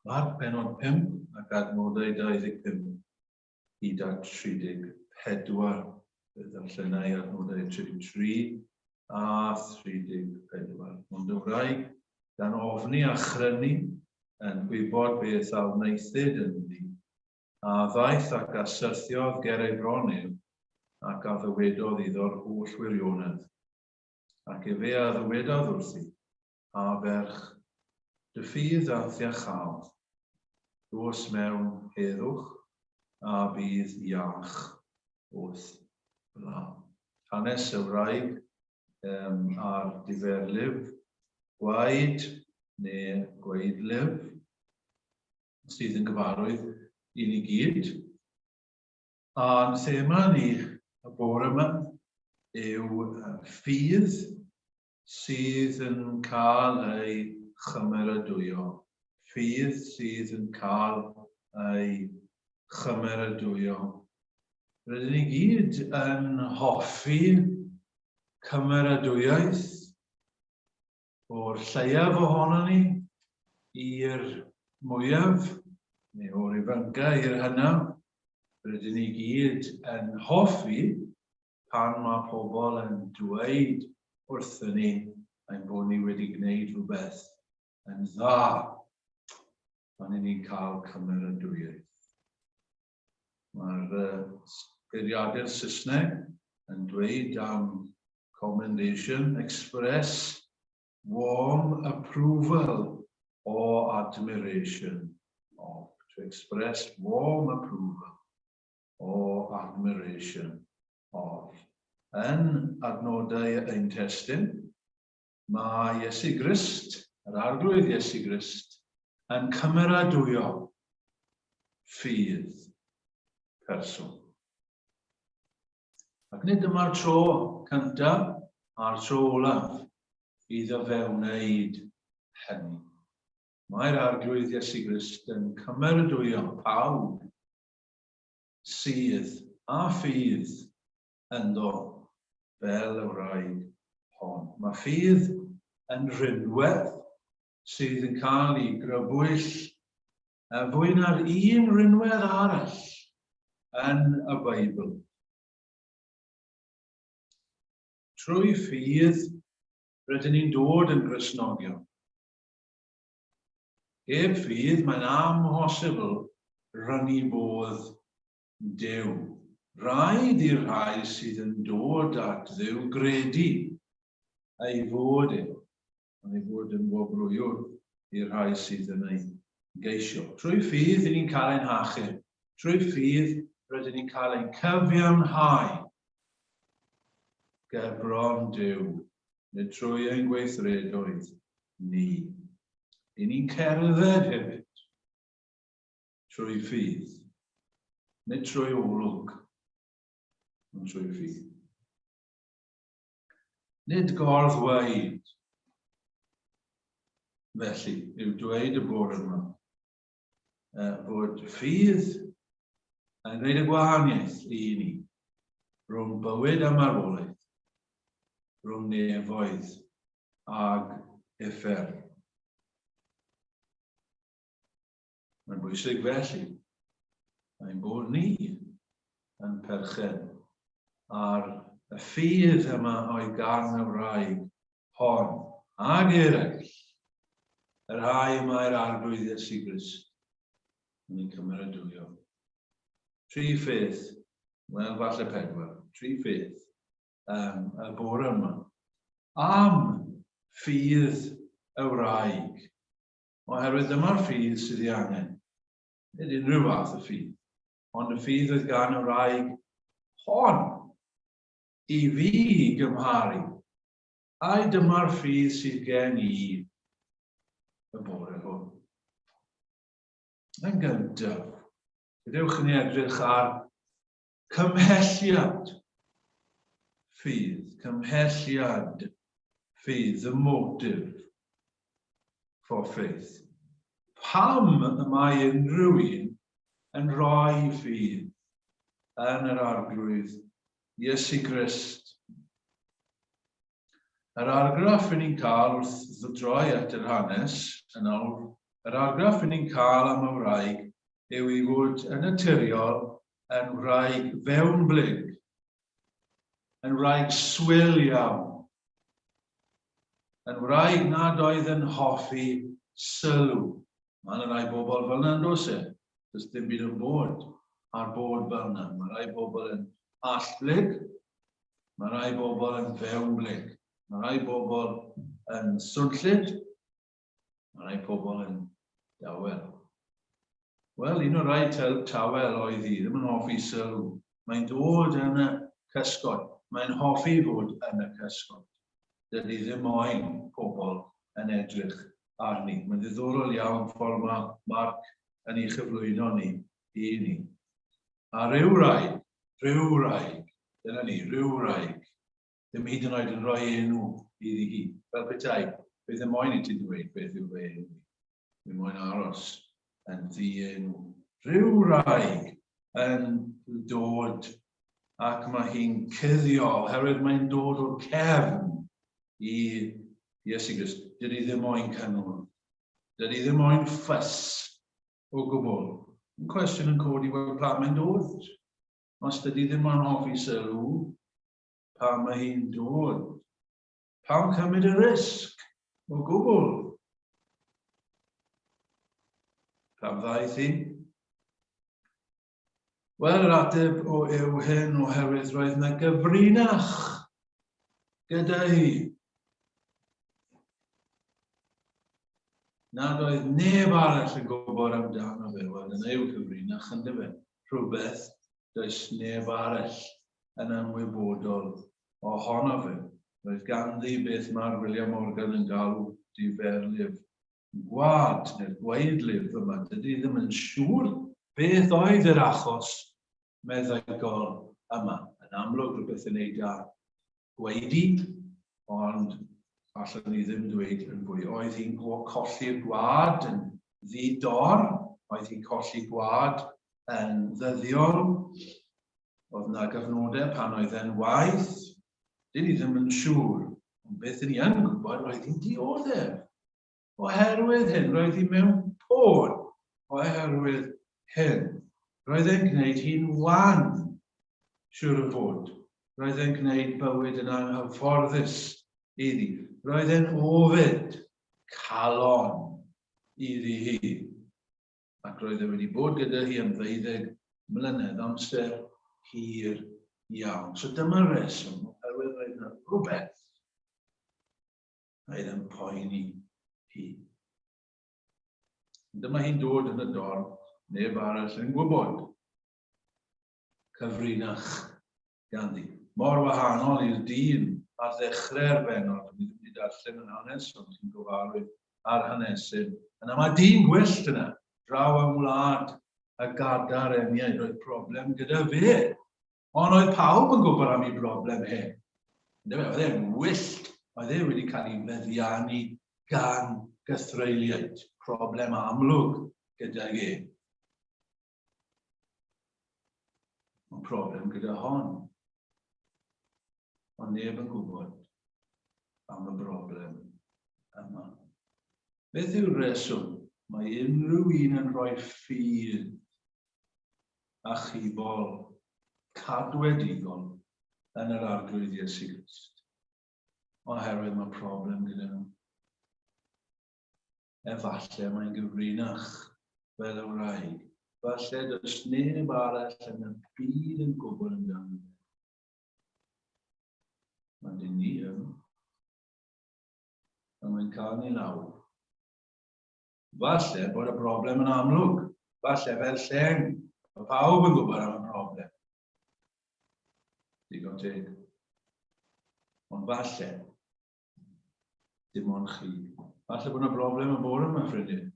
Marc pennod 5 ac adnodau 25 hyd at 34. Fe ddarllenai adnodau 33 a 34. Ond y wraig, gan ofni a chrynu, yn gwybod beth a wnaethid ynddi, a ddaeth ac a syrthiodd ger ei bron ef, ac a ddywedodd iddo'r holl wirionedd. Ac efe a ddywedodd wrthi, A ferch, dy ffydd a'th iachaodd, dos mewn heddwch, a bydd iach o'th bla. Hanes y wraig um, a'r diferlif, gwaed neu gwaedlif, sydd yn gyfarwydd i ni gyd. A'n thema ni y bore yma yw ffydd sydd yn cael ei chymeradwyo. Ffydd sydd yn cael ei chymeradwyo. Rydyn ni gyd yn hoffi cymeradwyaeth o'r lleiaf ohono ni i'r mwyaf, neu o'r ifanca i'r hynaf. Rydyn ni gyd yn hoffi pan mae pobl yn dweud wrthyn ni ein bod ni wedi gwneud rhywbeth yn dda, pan i ni'n cael cymeradwyaeth. Mae'r geiriadur Saesneg yn dweud am commendation, express warm approval or admiration of, to express warm approval or admiration of. Yn adnodau ein testun, mae Iesu Grist, yr Arglwydd Iesu Grist, yn cymeradwyo ffydd person. Ac nid dyma'r tro cyntaf a'r tro olaf iddo fe wneud hynny. Mae'r Arglwydd Iesu Grist yn cymeradwyo pawb sydd â ffydd ynddo fel y wraig hon. Mae ffydd yn rhinwedd sydd yn cael ei grybwyll fwy na'r un rinwedd arall yn y Beibl. Trwy ffydd, rydyn ni'n dod yn Gristnogion. Heb ffydd, mae'n amhosibl rynnu bodd Duw. Rhaid i'r rhai sydd yn dod at Dduw gredu ei fod ef, ond ei fod yn wobrwywr i'r rhai sydd yn ei geisio. Trwy ffydd, i ni'n cael ein hachub. Trwy ffydd, rydyn ni'n cael ein cyfiawnhau ger bron Duw, nid trwy ein gweithredoedd ni. I ni'n cerdded hefyd trwy ffydd, nid trwy olwg, ond trwy ffydd. Nid gorddweud, felly, yw dweud y bore yma fod ffydd yn gwneud y gwahaniaeth i ni rhwng bywyd a marwolaeth, rhwng nefoedd ag uffern. Mae'n bwysig felly ein bod ni yn perchen ar y ffydd yma oedd gan y wraig hon ag eraill, y rhai y mae'r Arglwydd Iesu Grist yn eu cymeradwyo. Tri pheth, wel falle pedwar, tri pheth um, y bore yma. Am ffydd y wraig. Oherwydd dyma'r ffydd sydd ei angen. Nid unrhyw fath o ffydd, ond y ffydd oedd gan y wraig hon i fi gymharu. Ai dyma'r ffydd sydd gen i y bore hwn? Yn gyntaf, gadewch i ni edrych ar cymhelliad ffydd, cymhelliad ffydd, the motive for faith. Pam y mae unrhyw un yn rhoi ffydd yn yr Arglwydd Iesu Grist? Yr argraff yn ni'n cael wrth ddroi at yr hanes yn awr. Yr argraff ni'n cael am y wraig yw ei fod yn naturiol yn wraig fewnblyg, yn wraig swil iawn, yn wraig nad oedd yn hoffi sylw. Mae yna rai bobl fel yna, yn does e? Does dim byd yn bod ar bod fel yna. Mae rai bobl yn allblyg, mae rai bobl yn fewnblyg, mae rai bobl yn swnllyd, Mae rhai pobl yn dawel. Wel, un o'r rhai tawel oedd hi, ddim yn hoffi sylw. Mae'n dod yn y cysgod. Mae'n hoffi fod yn y cysgod. Dydy ddim moyn pobl yn edrych arni. Mae'n ddiddorol iawn ffordd mae Mark yn ei chyflwyno ni i ni. A rhyw wraig, rhyw wraig, dyna ni, rhyw wraig, ddim hyd yn oed yn rhoi enw iddi hi. Fel petai, fi ddim moyn i ti ddweud beth yw fy enw i. Fi moyn aros yn ddi-enw. Rhyw wraig yn dod ac mae hi'n cuddio oherwydd mae'n dod o'r cefn i Iesu Grist. Dydy ddim moyn cynnwrf. Dydy ddim moyn ffys o gwbl. Un cwestiwn yn codi, wel, pam mae'n dod? Os dydy ddim moyn hoffi sylw, pam mae hi'n dod? Pam cymryd y risg o gwbl? Pam ddaeth hi? Wel, yr ateb o yw hyn oherwydd roedd yna gyfrinach gyda hi. Nad oedd neb arall yn gwybod amdano fe. Wel, dyna yw cyfrinach, yndyfe? Rhywbeth does neb arall yn ymwybodol ohono fe. Roedd ganddi beth mae'r William Morgan yn galw diferlif gwad neu'r gwaedlif yma. Dydy ddim yn siŵr beth oedd yr achos meddygol yma. Yn amlwg rhywbeth yn ei da gwaedu, ond allwn ni ddim dweud yn fwy. Oedd hi'n colli'r gwad yn ddi-dor, oedd hi'n colli gwad yn ddyddiol, oedd yna gyfnodau pan oedd e'n waith, dyn ni ddim yn siŵr, ond beth ni yn gwybod, roedd hi'n dioddef. Oherwydd hyn, roedd hi mewn poen oherwydd hyn. Roedd e'n gwneud hi'n wan, siŵr o fod. Roedd e'n gwneud bywyd yn anghyfforddus iddi. Roedd e'n ofid calon iddi hi. Ac roedd e wedi bod gyda hi am ddeuddeg mlynedd, amser hir iawn. So dyma'r reswm, oherwydd roedd yna rhywbeth oedd yn poeni hi. Dyma hi'n dod yn y dorf, neb arall yn gwybod. Cyfrinach ganddi. Mor wahanol i'r dyn ar ddechrau'r bennod, ni ddim wedi darllen yn hanes, ond chi'n gyfarwydd â'r hanesyn. Yna mae dyn gwyllt yna, draw yng ngwlad y gadar eniaid, roedd problem gyda fe. Ond oedd pawb yn gwybod am ei broblem e. Yndyfe, oedd e'n wyllt, oedd e wedi cael ei feddiannu gan gythreuliaid, problem amlwg gydag e. Ond problem gyda hon. Ond neb yn gwybod am y broblem yma. Beth yw'r reswm mae unrhyw un yn rhoi ffydd achubol, cadwedigol yn yr Arglwydd Iesu Grist? Oherwydd mae problem gyda nhw. Efallai mae'n gyfrinach fel y wraig. Falle does neb arall yn y byd yn gwybod amdano fe. Ond i ni yn. A mae'n cael ni lawr. Falle bod y broblem yn amlwg. Falle fel lleng. Mae pawb yn gwybod am y broblem. Digon teg. Ond falle, dim ond chi. Falle bod yna broblem y bore yma, ffrindiau.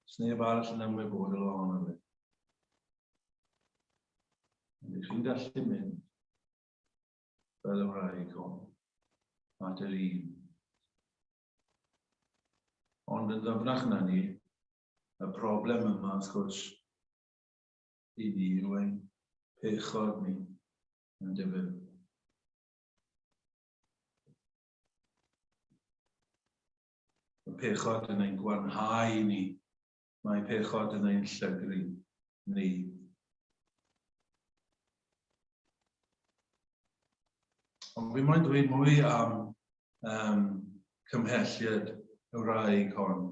Sneb arall yn ymwybodol ohono fe. Ond ych chi'n gallu mynd fel y wraig hon at yr un. Ond yn ddyfnach na ni, y broblem yma, wrth gwrs, i ni yw ein pechod ni, yn dyfe. Y Mae pechod yn ein gwanhau ni. Mae pechod yn ein llygru ni. Ond fi moyn dweud mwy am um, cymhelliad y wraig hon.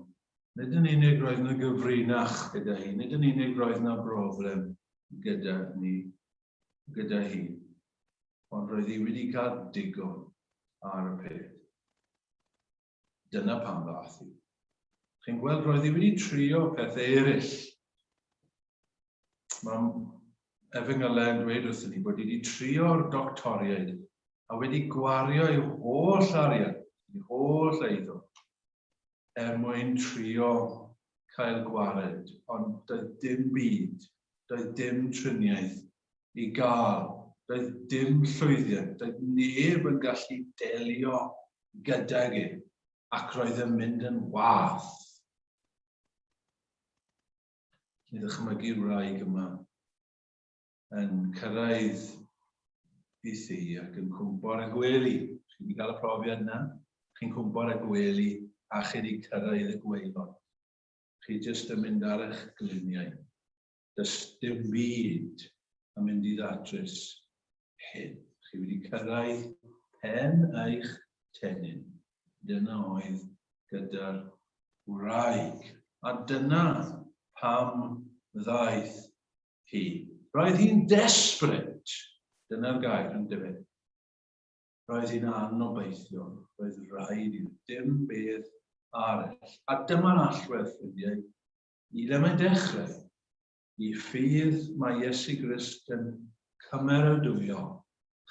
Nid yn unig roedd yna gyfrinach gyda hi, nid yn unig roedd yna broblem gyda ni, gyda hi, ond roedd hi wedi cael digon ar y peth. Dyna pam ddath hi. Chi'n gweld, roedd hi wedi trio pethau eraill. Mae Efengylau yn dweud wrthyn ni bod hi wedi trio'r doctoriaid a wedi gwario ei holl arian, ei holl eiddo, er mwyn trio cael gwared, ond doedd dim byd, doedd dim triniaeth i gael, doedd dim llwyddiant, doedd neb yn gallu delio gydag e, ac roedd yn mynd yn wath. Ni ddychmygu'r wraig yma yn cyrraedd i thŷ ac yn cwmpo ar y gwely. Chi wedi cael y profiad yna? Chi'n cwmpo ar y gwely a chi wedi cyrraedd y gwaelod. Chi jyst yn mynd ar eich gliniau. Does dim byd yn mynd i ddatrys hyn. Chi wedi cyrraedd pen eich tennyn. Dyna oedd gyda'r wraig. A dyna pam ddaeth hi. Roedd hi'n desperate. Dyna'r gair, yn dyfe. Roedd hi'n anobeithiol. Roedd rhaid iddi. Dim beth arall. A dyma'r allwedd, ffrindiau, i le mae'n dechrau. I ffydd mae Iesu Grist yn cymeradwyo.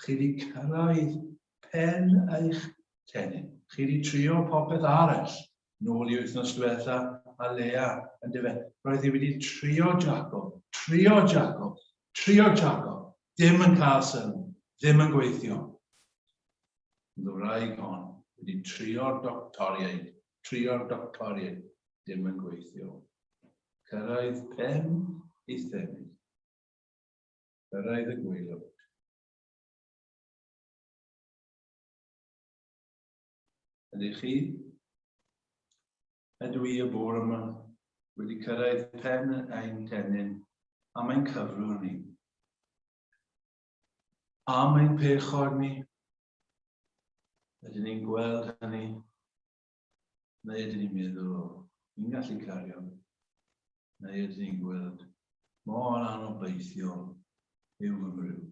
Chi wedi cyrraedd pen eich tennyn. Chi wedi trio popeth arall. Nôl i wythnos diwetha, a Lea, yn dyfe. Roedd hi wedi trio Jacob, trio Jacob, trio Jacob. Dim yn cael sylw, ddim yn gweithio. Ond y wraig hon wedi trio'r doctoriaid, trio'r doctoriaid, dim yn gweithio. Cyrraedd pen ei themyn. Cyrraedd y gwaelod. Ydych chi? Ydw i y bore yma wedi cyrraedd pen ein tennyn am ein cyflwr ni? Am ein pechod ni? Ydyn ni'n gweld hynny? Neu ydyn ni'n meddwl, o, ni'n gallu cario? Neu ydyn ni'n gweld mor anobeithiol yw fy mryw?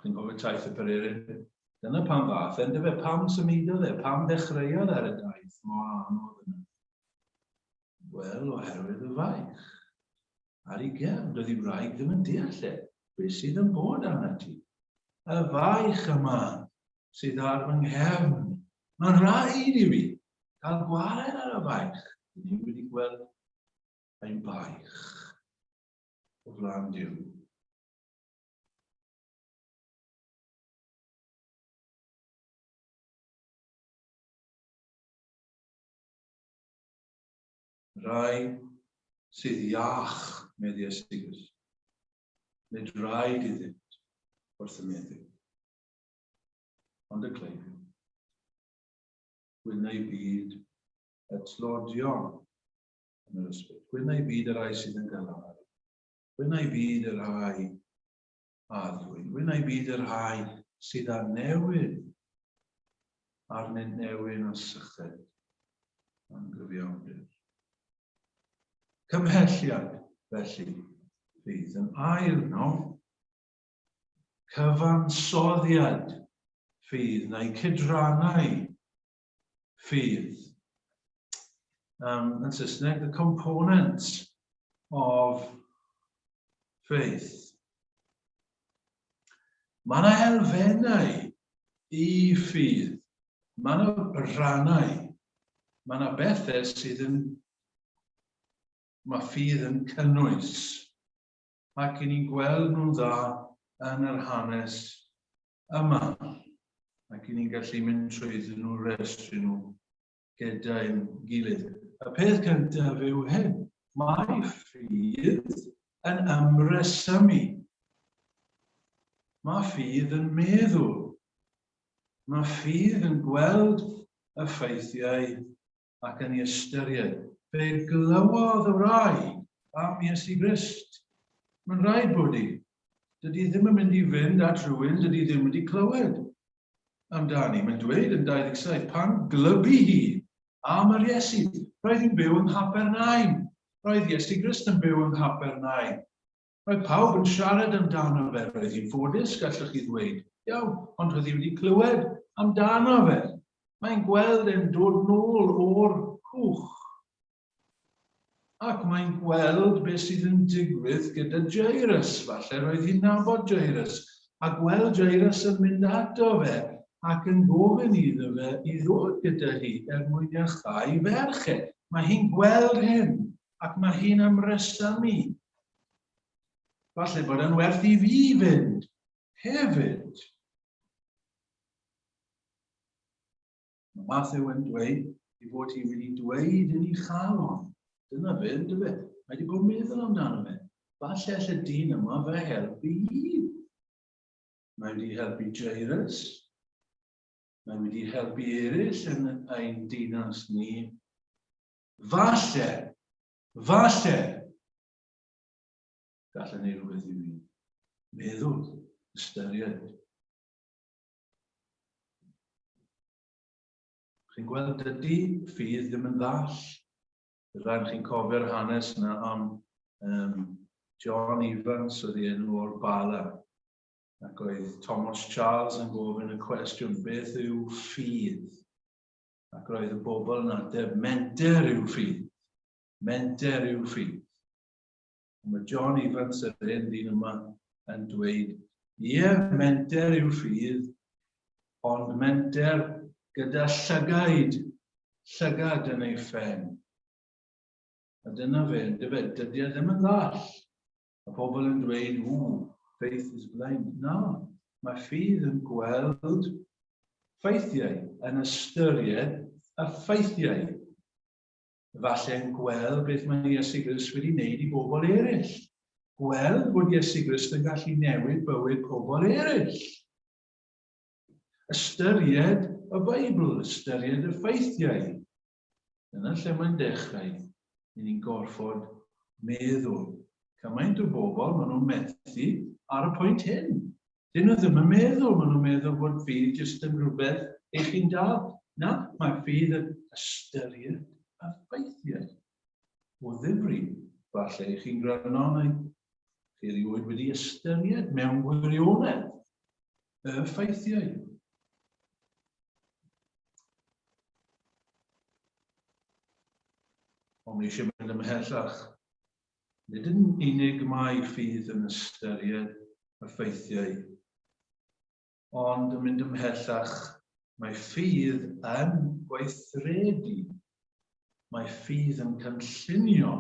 Chi'n cofio taith y Pererin? Dyna pam ddath e, yndyfe? Pam symudodd e? Pam ddechreuodd ar y daith mor anodd yna? Wel, oherwydd y faich. Ar ei gefn, doedd ei wraig ddim yn deall e. Be sydd yn bod arna ti? Y faich yma sydd ar fy nghefn. Mae'n rhaid i fi cael gwared ar y faich. Dyn ni wedi gweld ein baich o flaen Duw. Rhai sydd iach, medd Iesu Grist. Nid rhaid iddynt wrth y meddyg, ond y cleifion. Gwyn eu byd y tlodion yn yr ysbryd. Gwyn eu byd y rhai sydd yn galaru. Gwyn eu byd y rhai a ddwyn. Gwyn eu byd y rhai sydd â newyn arnynt newyn a syched am gyfiawnder. Cymhelliad, felly, fydd yn ail nawr. Cyfansoddiad ffydd neu cydrannau ffydd. Um, yn Saesneg, the components of faith. Mae yna elfennau i ffydd. Mae yna rannau. Mae yna bethau sydd yn... Mae ffydd yn cynnwys. Ac i ni'n gweld nhw'n dda yn yr hanes yma. Ac i ni'n gallu mynd trwyddyn nhw, restru nhw gyda'n gilydd. Y peth cyntaf yw hyn, mae ffydd yn ymresymu. Mae ffydd yn meddwl. Mae ffydd yn gweld y ffeithiau ac yn ei ystyried. Fe glywodd y wraig am Iesu Grist. Mae'n rhaid bod hi. Dydy ddim yn mynd i fynd at rhywun dydy ddim wedi clywed amdani. Mae'n dweud yn 27, pan glybu hi am yr Iesu, roedd hi'n byw yng Nghapernaum. Roedd Iesu Grist yn byw yng Nghapernaum. Roedd pawb yn siarad amdano fe, roedd hi'n ffodus, gallwch chi ddweud. Iawn, ond roedd hi wedi clywed amdano fe. Mae'n gweld e'n dod nôl o'r cwch. Ac mae'n gweld beth sydd yn digwydd gyda Jairus. Falle roedd hi'n nabod Jairus. A gweld Jairus yn mynd ato fe ac yn gofyn iddo fe i ddod gyda hi er mwyn iachau ferch e. Mae hi'n gweld hyn. Ac mae hi'n ymresymu. Falle bod e'n werth i fi fynd hefyd. Mae Matthew yn dweud ei fod hi wedi dweud yn ei chalon. Dyna fe, ynddo fe? Mae wedi bod yn meddwl amdano fe. Falle all y dyn yma fy helpu i. Mae wedi helpu Jairus. Mae wedi helpu eraill yn ein dinas ni. Falle, falle, gallen ni rhywbeth i fi. Meddwl, ystyried. Chi'n gweld, dydy ffydd ddim yn ddall. Rhaid chi'n cofio'r hanes yna am um, John Evans oedd ei enw o'r Bala. Ac oedd Thomas Charles yn gofyn y cwestiwn, beth yw ffydd? Ac roedd y bobl yn ateb, menter yw ffydd. Menter yw ffydd. Mae John Evans, yr hen ddyn yma, yn dweud, ie, menter yw ffydd, ond menter gyda llygaid, llygad yn ei phen. A dyna fe, yndyfe, dydy e ddim yn ddall. Mae pobl yn dweud, ww, faith is blind. Na, mae ffydd yn gweld ffeithiau, yn ystyried y ffeithiau. Efallai yn gweld beth mae Iesu Grist wedi wneud i bobl eraill. Gweld bod Iesu Grist yn gallu newid bywyd pobl eraill. Ystyried y Beibl, ystyried y ffeithiau. Dyna lle mae'n dechrau. Yn ni'n gorfod meddwl. Cymaint o bobl, maen nhw'n methu ar y pwynt hyn. Dyn nhw ddim yn meddwl, maen nhw'n meddwl bod ffydd jyst yn rhywbeth eich chi'n dal. Na, mae ffydd yn ystyried y ffeithiau. O ddifri, falle eich chi'n gwrando neu chi erioed wedi ystyried mewn gwirionedd y ffeithiau. Ond mae eisiau mynd ymhellach. Nid yn unig mae ffydd yn ystyried y ffeithiau, ond yn mynd ymhellach, mae ffydd yn gweithredu. Mae ffydd yn cynllunio.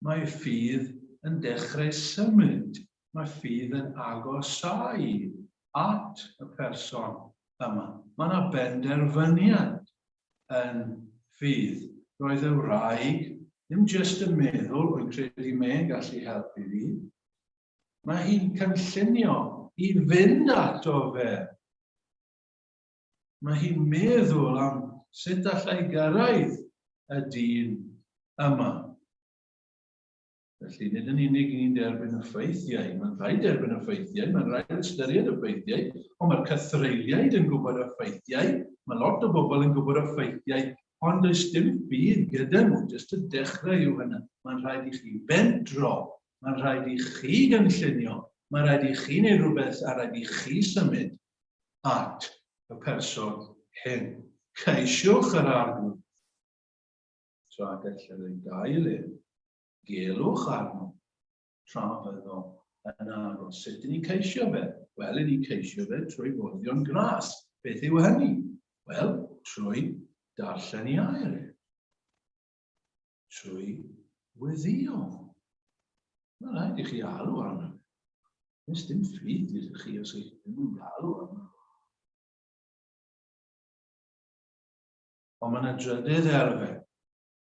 Mae ffydd yn dechrau symud. Mae ffydd yn agosáu at y person yma. Mae yna benderfyniad yn ffydd. Roedd y wraig ddim jyst yn meddwl, wy'n credu mae'n gallu helpu fi. Mae hi'n cynllunio i fynd ato fe. Mae hi'n meddwl am sut allai gyrraedd y dyn yma. Felly, nid yn unig ni'n derbyn y ffeithiau, mae'n rhaid derbyn y ffeithiau, mae'n rhaid ystyried y ffeithiau, ond mae'r cythreuliaid yn gwybod y ffeithiau, mae lot o bobl yn gwybod y ffeithiau, ond does dim byd gyda nhw, jyst y dechrau yw hynny. Mae'n rhaid i chi fentro, mae'n rhaid i chi gynllunio, mae'n rhaid i chi wneud rhywbeth a rhaid i chi symud at y person hyn. Ceisiwch yr arglwydd tra gellir ei gael ef. Gelwch arno tra fyddo yn aros. Sut ydyn ni'n ceisio fe? Wel, ydyn ni'n ceisio fe trwy foddion gras. Beth yw hynny? Wel, trwy darllen ei air e. Trwy weddio. Mae'n rhaid i chi alw arno. Nes dim ffydd i chi os ych ddim yn galw arno. Ond mae yna drydydd elfen,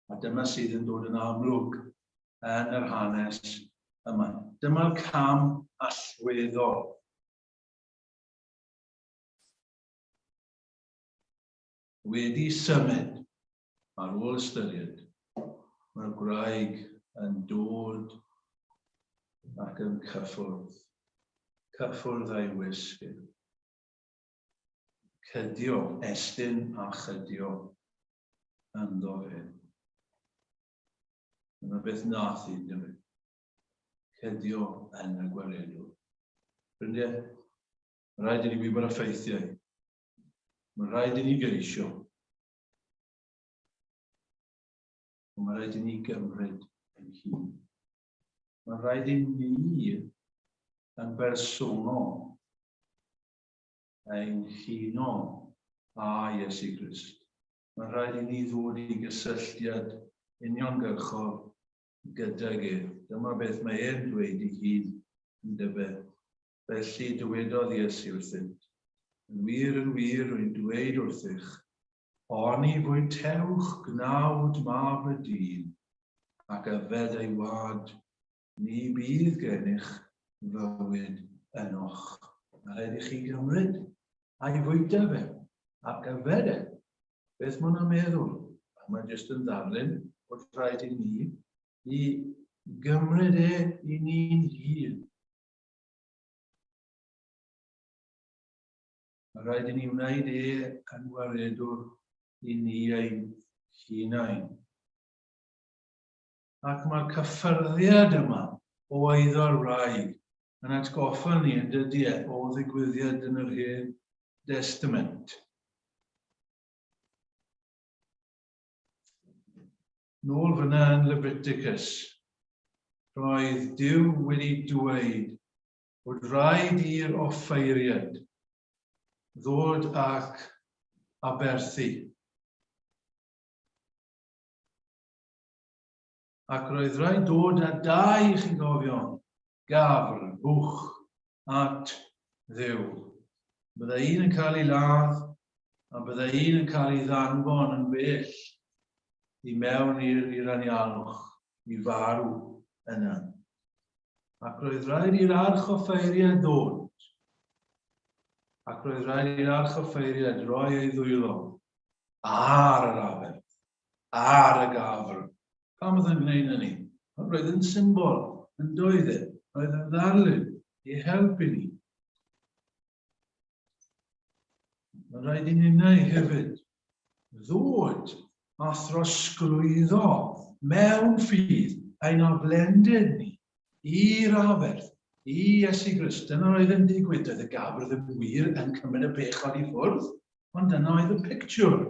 a dyma sydd yn dod yn amlwg yn yr hanes yma. Dyma'r cam allweddol. Wedi symud, ar ôl ystyried, mae'r gwraig yn dod ac yn cyffwrdd, cyffwrdd â'i wisg ef. Cydio, estyn a chydio ynddo fe. Dyna beth nath hi, yndyfe? Cydio yn y gwaredwr. Ffrindiau, mae rhaid i ni wybod y ffeithiau. Mae rhaid i ni geisio. Ond mae rhaid i ni gymryd ein hun. Mae rhaid i ni yn bersonol ein huno â Iesu Grist. Mae'n rhaid i ni ddod i gysylltiad uniongyrchol gydag ef. Dyma beth mae e'n dweud ei hun, yndyfe? Felly dywedodd Iesu wrthynt, Yn wir, yn wir, rwy'n dweud wrthych, oni fwytewch gnawd mab y dyn ac yfed ei wad, ni bydd gennych fywyd ynoch. Mae rhaid i chi gymryd a'i fwyta fe ac yfed e. Beth mae hwnna'n meddwl? Mae jyst yn ddarlun bod rhaid i ni i gymryd e i ni'n hun. Mae rhaid i ni wneud e yn waredwr i ni ein hunain. Ac mae'r cyffyrddiad yma o eiddo'r wraig yn atgoffa ni yn dydy e o ddigwyddiad yn yr Hen Destament. Nôl fyna yn Leviticus, roedd Duw wedi dweud bod rhaid i'r offeiriad ddod ac aberthu. Ac roedd rhaid dod â dau, chi'n gofio, gafr, buwch, at Dduw. Byddai un yn cael ei ladd, a byddai un yn cael ei ddanfon yn bell i mewn i'r anialwch, i farw yna. Ac roedd rhaid i'r archoffeiriad ddod, ac roedd rhaid i'r archoffeiriad roi ei ddwylo ar yr aberth, ar y gafr. Pam oedd yn gwneud hynny? Roedd yn symbol, yn doedd e? Roedd yn ddarlun i helpu ni. Mae'n rhaid i ninnau hefyd ddod a throsglwyddo mewn ffydd ein aflendid ni i'r aberth, i Iesu Grist. Dyna oedd yn digwydd. Doedd y gafr ddim wir yn cymryd y bechod i ffwrdd, ond dyna oedd y pictiwr.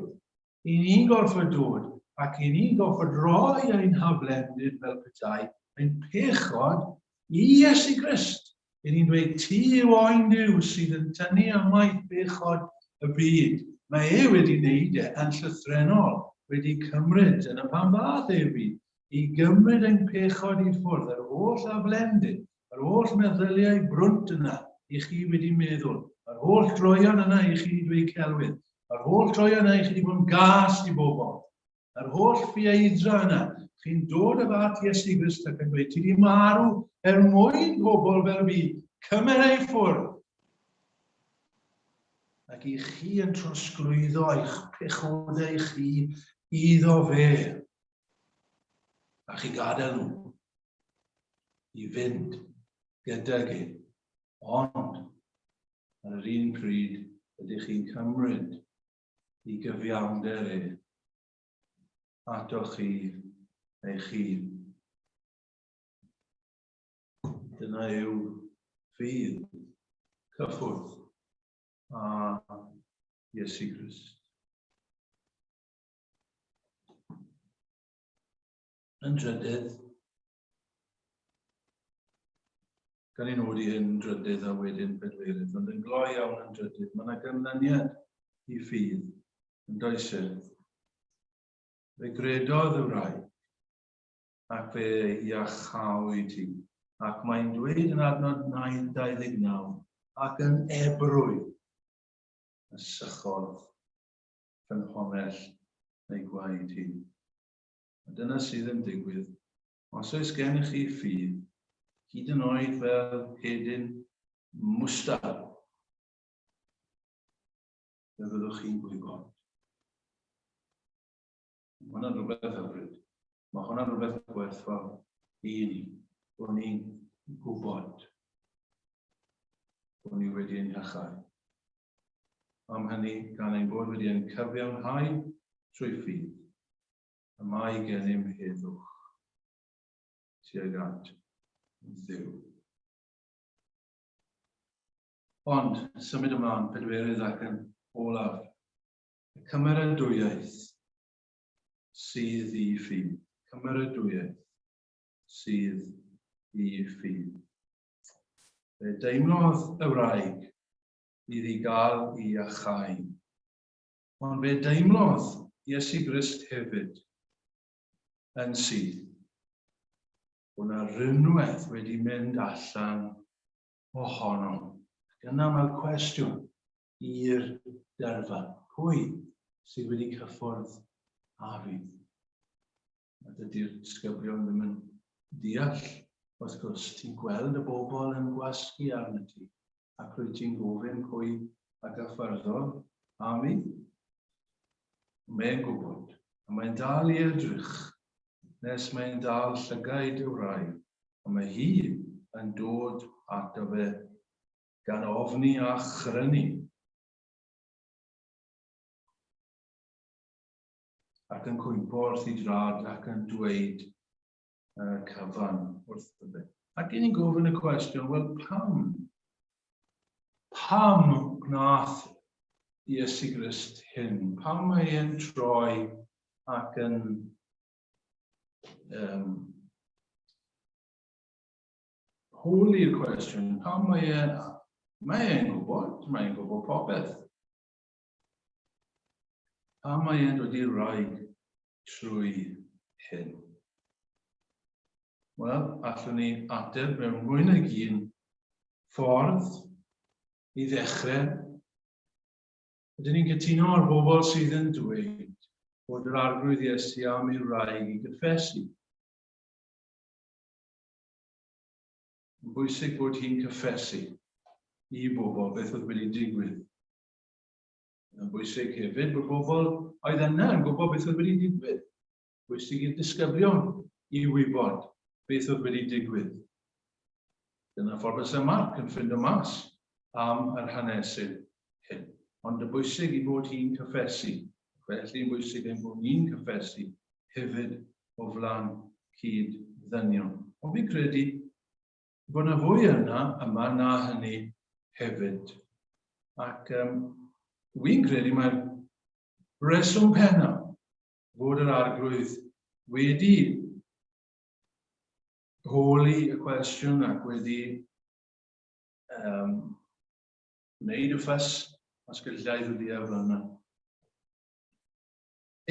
I ni'n gorfod dod ac i ni'n gorfod rhoi ein haflendid fel petai, ein pechod, i Iesu Grist. I ni'n dweud, ti yw oen Duw sydd yn tynnu ymaith bechod y byd. Mae e wedi wneud e yn llythrennol, wedi cymryd, dyna pam ddaeth e i'r byd, i gymryd ein pechod i ffwrdd, yr holl aflendid, yr holl meddyliau brwnt yna i chi wedi meddwl, yr holl droeon yna i chi wedi dweud celwydd, Yr holl droeon yna i chi wedi bod yn gas i bobl. Yr holl ffieiddra yna. Chi'n dod efo at Iesu Grist ac yn dweud, ti wedi marw er mwyn pobl fel fi, cymer ei ffwrdd. Ac i chi yn trosglwyddo eich pechodau chi iddo fe. A chi gadael nhw i fynd gydag e. Ond Ar yr un pryd, ydych chi'n cymryd i gyfiawnder e atoch chi eich hun? Dyna yw ffydd, cyffwrdd â Iesu Grist. Yn drydydd, Gan i nodi hyn drydydd a wedyn pedwerydd, ond yn gloi iawn yn drydydd, mae yna ganlyniad i ffydd, yn does e? Fe gredodd y wraig, ac fe iachawyd hi. Ac mae'n dweud yn adnod 29, ac yn ebrwydd y sychodd ffynhonnell ei gwaed hi. A dyna sydd yn digwydd Os oes gennych chi ffydd, hyd yn oed fel hedyn mwstard, fe fyddwch chi'n gwybod. Mae hwnna'n rhywbeth hyfryd. Mae hwnna'n rhywbeth gwerthfawr i ni, bod ni'n gwybod bod ni wedi ein hachau. Am hynny, gan ein bod wedi ein cyfiawnhau trwy ffydd, y mae gennym heddwch tuag at Dduw. Ond, symud ymlaen, pedwerydd ac yn olaf, y cymeradwyaeth sydd i ffydd. Cymeradwyaeth sydd i ffydd. Fe deimlodd y wraig iddi gael i iachau. Ond fe deimlodd Iesu Grist hefyd yn syth bod 'na rinwedd wedi mynd allan ohono. Ac yna mae'r cwestiwn i'r dyrfa, pwy sydd wedi cyffwrdd â fi? A dydy'r disgyblion ddim yn deall, wrth gwrs, ti'n gweld y bobl yn gwasgu arno ti, ac rwyt ti'n gofyn pwy a gyffyrddodd â mi? Mae'n gwybod, a mae'n dal i edrych, nes mae'n dal llygaid y wraig, a mae hi yn dod ato fe gan ofni a chrynu. Ac yn cwympo wrth ei drad ac yn dweud y cyfan wrtho fe. Ac i ni'n gofyn y cwestiwn, wel pam? Pam gwnaeth Iesu Grist hyn? Pam mae e'n troi ac yn um, holi'r cwestiwn, pam mae e, mae e'n gwybod, mae e'n gwybod popeth. Pam mae e'n dod i'r wraig trwy hyn? Wel, allwn ni ateb mewn mwy nag un ffordd i ddechrau. Ydyn ni'n cytuno â'r bobl sydd yn dweud bod yr Arglwydd Iesu am ei wraig i gyffesu? Yn bwysig bod hi'n cyffesu i bobl beth oedd wedi digwydd. Yn bwysig hefyd bod bobl oedd yna yn gwybod beth oedd wedi digwydd. Bwysig i'r disgyblion i wybod beth oedd wedi digwydd. Dyna ffordd fysa Mark yn ffindo mas am yr hanesyn hyn. Ond y bwysig i bod hi'n cyffesu, felly yn bwysig ein bod ni'n cyffesu hefyd o flaen cyd ddynion. Ond fi'n credu bod yna fwy yna yma na hynny hefyd. Ac um, wy'n credu mae'r reswm pennaf fod yr arglwydd wedi holi y cwestiwn ac wedi um, wneud y ffys, os gallai ddyddiau fel yna,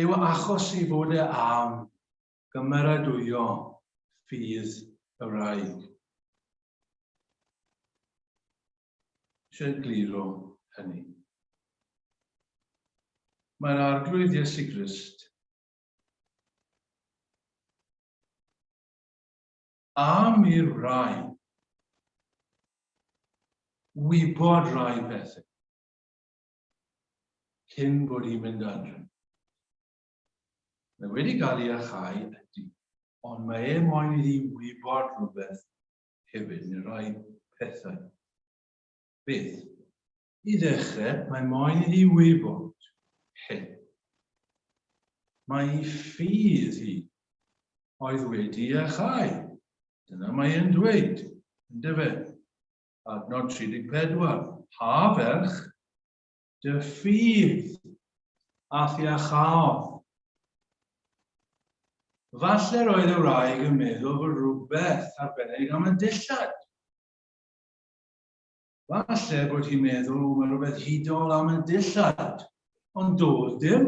yw achos ei fod e am gymeradwyo ffydd y wraig. Eisiau gliro hynny. Mae'r Arglwydd Iesu Grist am i'r wraig wybod rai pethau cyn bod hi'n mynd adre. Mae wedi cael ei achau ydy, ond mae e moyn iddi wybod rhywbeth hefyd, neu rai pethau. Beth? I ddechrau, mae moyn iddi wybod hyn. Mae ei ffydd hi oedd wedi achau. Dyna mae e'n dweud, yndyfe? Adnod 34. Pa ferch Dy ffydd a'th iachâodd. Falle roedd y wraig yn meddwl fod rhywbeth arbennig am y dillad. Falle bod hi'n meddwl, o, mae rhywbeth hudol am y dillad. Ond doedd dim.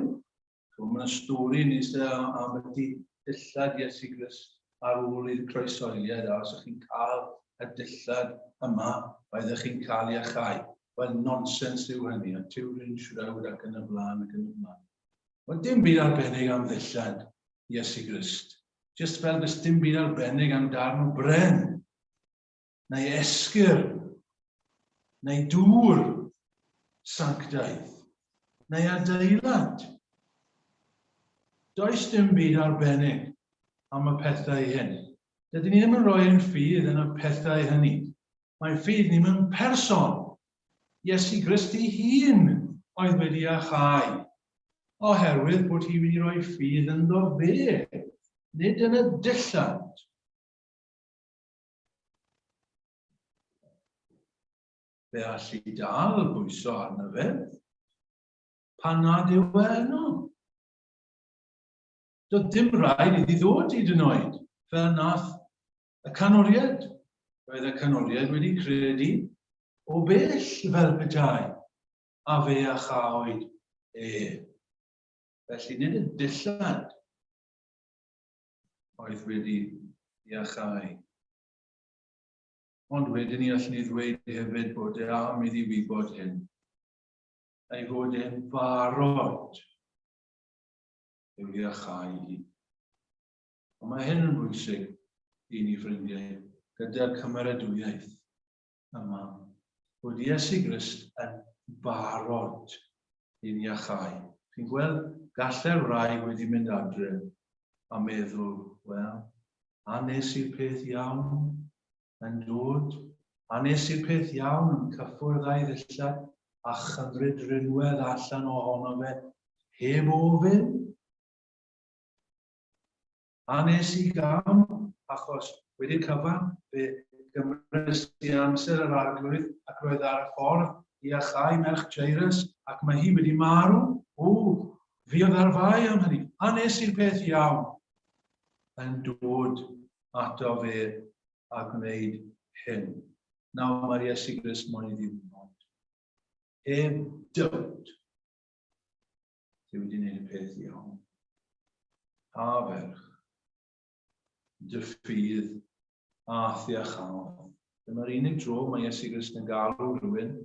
Chimod, mae yna stori yn eistedd am y dillad Iesu Grist ar ôl i'r croesoeliad, a os ydych chi'n cael y dillad yma, oeddech chi'n cael iachau. Wel, nonsens yw hynny, a Turin Shroud ac yn y blaen ac yn y blaen. Wel, dim byd arbennig am ddillad Iesu Grist. Just fel does dim byd arbennig am darn o bren, neu esgyr, neu dŵr sanctaidd, neu adeilad. Does dim byd arbennig am y pethau hyn. Dydyn ni ddim yn rhoi ein ffydd yn y pethau hynny. Mae ffydd ni mewn person, Iesu Grist ei hun oedd wedi iachau, oherwydd bod hi wedi rhoi ffydd ynddo fe, nid yn y dillad. Fe allu dal bwyso arno fe, pan nad yw e yno. Doedd dim rhaid iddi ddod hyd yn oed, fel nath y canoriaid. Roedd y canoriaid wedi credu o bell fel petai, a fe a chaoed e. Felly nid y dillad oedd wedi iachau. Ond wedyn ni allwn ni ddweud hefyd bod e am iddi wybod hyn, ei fod e'n barod i'w iachau hi. Ond mae hyn yn bwysig i ni ffrindiau, gyda'r cymeradwyaeth yma, bod Iesu Grist yn barod i'n iachau. Chi'n gweld, gallai'r wraig wedi mynd adre a meddwl, wel, a nes i'r peth iawn yn dod, a nes i'r peth iawn yn cyffwrdd â'i ddillad a chymryd rhinwedd allan ohono fe heb ofyn? A nes i gam, achos wedi'r cyfan, fe gymrys i amser yr Arglwydd ac roedd ar y ffordd i achau merch Jairus, ac mae hi wedi marw. O, fi oedd ar fai am hynny. A nes i'r peth iawn yn dod ato fe a gwneud hyn. Nawr mae'r Iesu Grist moyn iddi wybod. Heb dywt. Ti wedi gwneud y peth iawn. A ferch, dy ffydd a thi a chael. Dyma'r unig dro mae Iesu Grist yn galw rhywun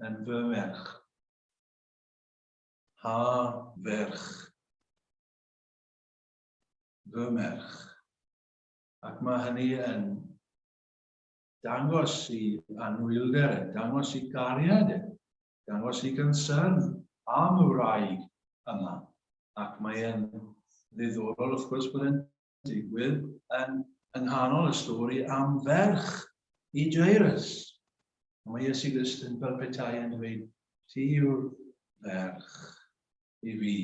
yn fy merch. Ha ferch. Fy merch. Ac mae hynny yn dangos i anwylder, yn dangos i gariad e. Dangos i gynsyrn am y wraig yma, ac mae e'n ddiddorol wrth gwrs bod e'n digwydd yn yng nghanol y stori am ferch i Jairus. Ond mae Iesu Grist yn fel petai yn dweud, ti yw'r ferch i fi.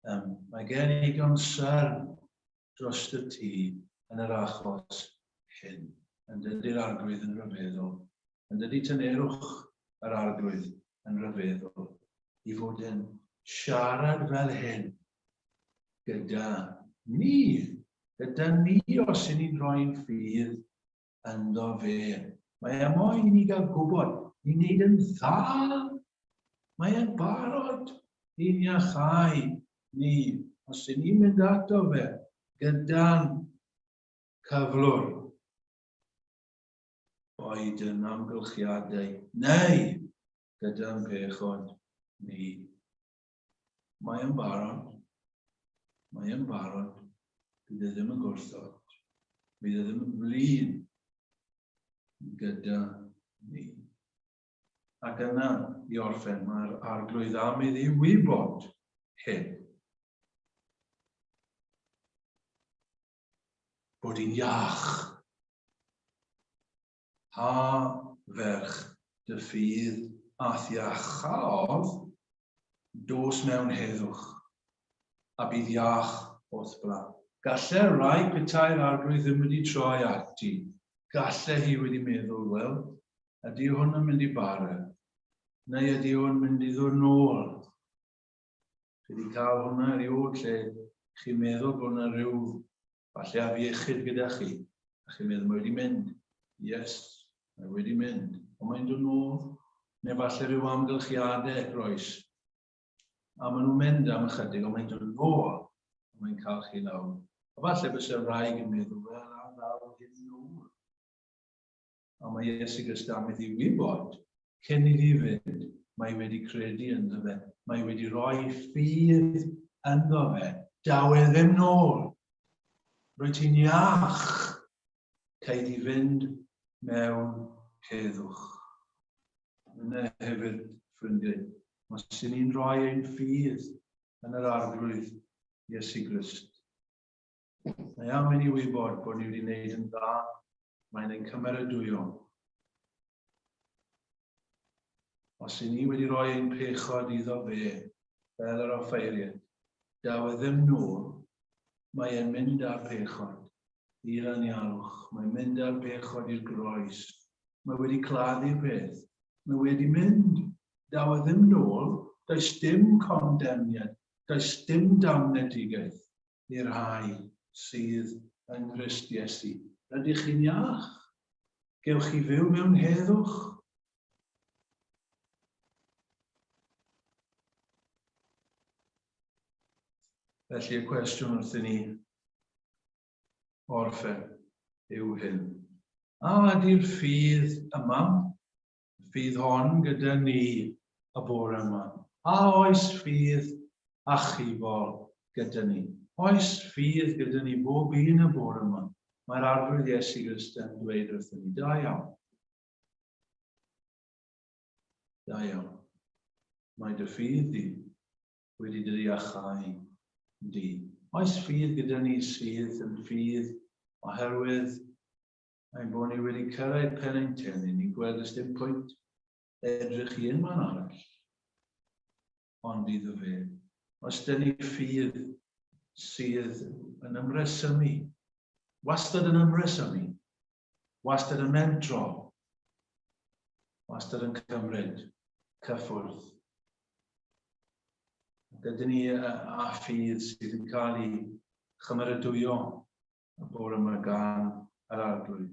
Um, mae gen i gonsern dros y ti yn yr achos hyn. Yn dydy'r arglwydd yn rhyfeddol. Yn dydy tynerwch yr arglwydd yn rhyfeddol i fod yn siarad fel hyn gyda ni. Gyda ni os y'n ni'n rhoi'n ffydd ynddo fe. Mae e moyn i ni gael gwybod, ni'n neud yn dda. Mae e'n barod i'n iachau ni, os y'n ni'n mynd ato fe gyda'n cyflwr, boed yn amgylchiadau neu gyda'n pechod ni. Mae e'n barod. Mae e'n barod. Bydd e ddim yn gwrthod. Bydd e ddim yn flin gyda ni. Ac yna, i orffen, mae'r arglwydd am iddi wybod hyn. Bod hi'n iach. Ha, ferch, dy ffydd a'th iachaodd, dos mewn heddwch, a bydd iach o'th bla. Galle rai petai'r arglwydd ddim wedi troi ati, galle hi wedi meddwl, wel, ydy hwn yn mynd i bara, neu ydy hwn mynd i ddod nôl? Chi wedi cael hwnna erioed lle chi'n meddwl bod yna rhyw falle afiechyd gyda chi, a chi'n meddwl mae wedi mynd. Yes, mae wedi mynd, ond mae'n dod nôl. Neu falle rhyw amgylchiadau groes. A maen nhw'n mynd am ychydig, ond mae'n dod nôl, a mae'n cael chi lawr. A falle byse'r wraig yn meddwl, wel, a ddaw hyn nôl. A mae Iesu Grist am iddi wybod, cyn iddi fynd, mae wedi credu ynddo fe, mae wedi rhoi ffydd ynddo fe. Daw e ddim nôl. Rwyt ti'n iach. Cei di fynd mewn heddwch. Yna hefyd, ffrindiau, os y'n ni'n rhoi ein ffydd yn yr arglwydd, Iesu Grist. Mae am i ni wybod bod ni wedi wneud yn dda, mae'n ein cymeradwyo. Os i ni wedi rhoi ein pechod iddo fe, fel yr offeiriad, daw e ddim nôl, mae e'n mynd â'r pechod i'r anialwch, mae'n mynd â'r pechod i'r groes, mae wedi claddu'r peth, mae wedi mynd, daw e ddim nôl, does dim condemniad, does dim damnedigaeth i'r rhai sydd yng Nghrist Iesu. Rydych chi'n iach? Gewch chi fyw mewn heddwch? Felly y cwestiwn wrth i ni orffen yw hyn. A ydy'r ffydd yma, y ffydd hon gyda ni y bore yma? A oes ffydd achubol gyda ni? Oes ffydd gyda ni bob un y bore yma? Mae'r Arglwydd Iesu Grist yn dweud wrthyn ni, da iawn. Da iawn. Mae dy ffydd di wedi dy iachau di. Oes ffydd gyda ni sydd yn ffydd oherwydd ein bod ni wedi cyrraedd pen ein teulu, ni'n gweld does dim pwynt edrych i unman arall ond iddo fe. Oes dyn ni ffydd sydd yn ymresymu, wastad yn ymresymu, wastad yn mentro, wastad yn cymryd cyffwrdd. Ac ydyn ni â ffydd sydd yn cael ei chymeradwyo y bore yma gan yr Arglwydd.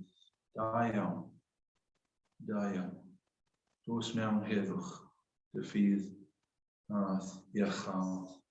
Da iawn. Da iawn. Dos mewn heddwch, dy ffydd a'th iachâodd.